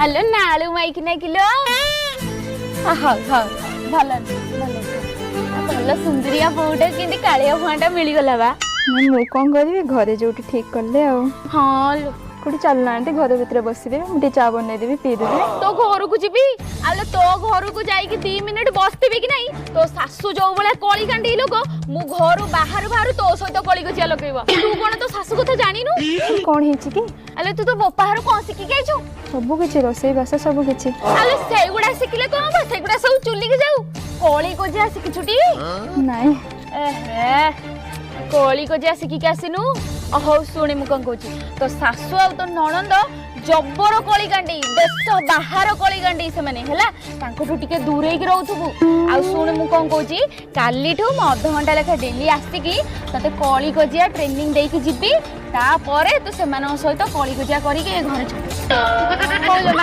ଆଲୋ ନାଳୁ ମାଇକିନା କିଲୋ। ହଉ ହଉ, ଭଲ ଭଲ। ଭଲ ସୁନ୍ଦରିଆ ବୋଉଟା, କେମିତି କାଳିଆ ଭୁଆଁଟା ମିଳିଗଲା ବା। ମୁଁ କଣ କରିବି, ଘରେ ଯୋଉଠି ଠିକ କଲେ ଆଉ। ହଁ ଲୋ। କୋଉଠି ଚାଲୁନାହାନ୍ତି, ଘର ଭିତରେ ବସିବେ, ମୁଁ ଟିକେ ଚା ବନେଇଦେବି, ପିଇଦେବେ। ତୋ ଘରକୁ ଯିବି? ଆଲୋ, ତୋ ଘରକୁ ଯାଇକି 2 ମିନିଟ୍ ବସିଥିବି କି ନାଇଁ, ତୋ ଶାଶୁ ଯୋଉ ଭଳିଆ କଳି କାଣ୍ଡି ଲୋକ, ମୁଁ ଘରୁ ବାହାରୁ ବାହାରୁ ତୋ ସହିତ କଳି କଜିଆ ଲଗେଇବ। ତୁ କଣ ତୋ ଶାଶୁ କଥା ଜାଣିନୁ? କଣ ହେଇଛି କି? ଆଲୋ, ତୁ ତୋ ବୋପା ଘରୁ କଣ ଶିଖିକି ଆଇଛୁ? ସବୁ କିଛି, ରୋଷେଇ ବାସ ସବୁ କିଛି। ଆଲୋ, ସେଇଗୁଡା ଶିଖିଲେ କଣ ହବ? ସେଗୁଡା ସବୁ ଚୁଲିକି ଯାଉ। କଳି କଜିଆ ଶିଖିଛୁ ଟି? ନାଇଁ। ଏହେ, କଳି କଜିଆ ଶିଖିକି ଆସିନୁ? ହଉ ଶୁଣି, ମୁଁ କଣ କହୁଛି, ତୋ ଶାଶୁ ଆଉ ତୋ ନଣନ୍ଦ ଜବର କଳିକାଣ୍ଡି, ଦେଶ ବାହାର କଳିକାଣ୍ଡି ସେମାନେ, ହେଲା? ତାଙ୍କଠୁ ଟିକେ ଦୂରେଇକି ରହୁଥିବୁ। ଆଉ ଶୁଣୁ, ମୁଁ କଣ କହୁଛି, କାଲିଠୁ ମୁଁ ଅଧଘଣ୍ଟା ଲେଖା ଡେଲି ଆସିକି ତତେ କଳି କଜିଆ ଟ୍ରେନିଂ ଦେଇକି ଯିବି। ତାପରେ ତୁ ସେମାନଙ୍କ ସହିତ କଳି କଜିଆ କରିକି ଏ ଘରେ ଛାଡ଼ିବୁ। କହିଲ ମା।